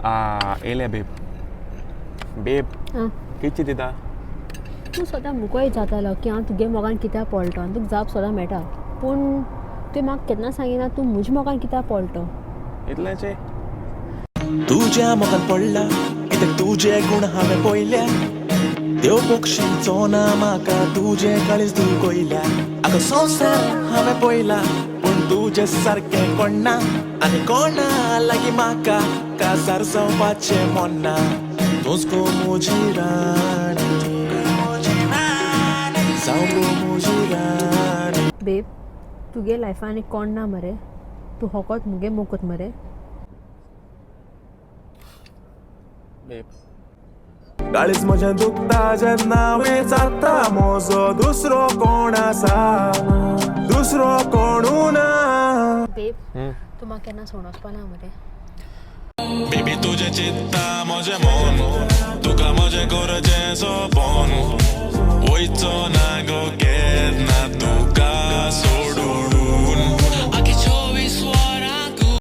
आ येयले babe. Babe. आं. कितें चिंतता? तूं सदां मुकोय जातालो की हांव तुगे मोगान कित्याक पडलो आनी तुका जाप सदां मेळटा, पूण तुवें म्हाका केन्ना सांगिना तूं म्हज्या मोगान कित्याक पडलो. इतलेंचे. तुज्या मोगान पडला कित्याक तुजे गुण हांवें पळयल्या, देव बक्षीचो ना म्हाका तुजें काळीज दुखयल्या. आतां संवसार हांवें पळयला पूण तुजे सारकें कोण ना, आनी कोणा लागीं म्हाका काजार जावपाचें मन ना. तूंच गो म्हजी राणी, जावं गो म्हजी राणी. बेब, तुगे लायफान आनी कोण ना मरे? तूं होकोत मुगे मोगत मरे? बेब. काळीज म्हजें दुखता जेन्ना विचारता म्हजो दुसरो कोण आसा, दुसरो कोणू ना. बेब, तूं म्हाका केन्ना सोडून वचपा ना मरे? बेबी तुजें चित्ता म्हजें मन, तुका म्हजें गरजें सोंपोन वयचो ना गो.